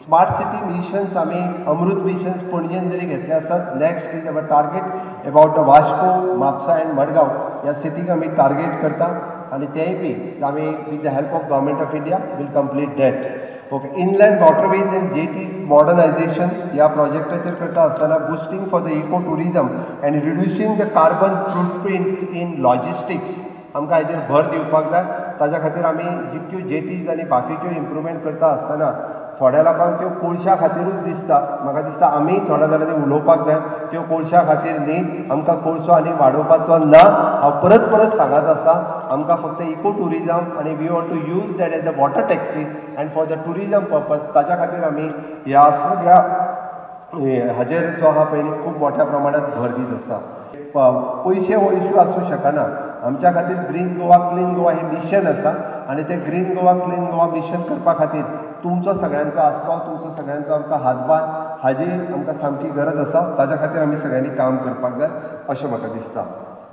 Smart city missions आमी अमृत missions पणजेन जरी घेतले आसत, next is our target about the Vasco, Mapusa and Madgaon ह्या सिटीक आमी टार्गेट करता आनी तेंय बी आमी with the help of Government of India will complete that. Okay, inland waterways and jetties modernisation ह्या प्रोजेक्टाचेर करता आसतना boosting for the eco tourism and reducing the carbon footprint in logistics आमकां हाजेर भर दिवपाक जाय. ताज्या खातीर आमी जितक्यो जेटीज आनी बाकीच्यो इम्प्रुवमेंट करता आसतना थोड्या लोकांक त्यो कोळशा खातीरूच दिसता. म्हाका दिसता आमी थोड्या जाणांनी उलोवपाक जाय, त्यो कोळशा खातीर न्ही, आमकां कोळसो आनी वाडोवपाचो ना. हांव परत परत सांगत आसा, आमकां फक्त इको ट्युरिजम आनी we want to use that as a water taxi and for the tourism purpose. ताज्या खातीर आमी ह्या सगळ्या हाजेर जो आहा पळय न्ही खूब मोठ्या प्रमाणात भर दीत आसा. पयशे हो इशू आसूं शकना. आमच्या खातीर ग्रीन गोवा क्लीन गोवा हें मिशन आसा आनी तें green Goa clean Goa mission करपा खातीर तुमचो सगळ्यांचो आस्पाव, तुमचो सगळ्यांचो आमकां हातभार हाजी आमकां सामकी गरज आसा. ताज्या खातीर आमी सगळ्यांनी काम करपाक जाय अशें म्हाका दिसता.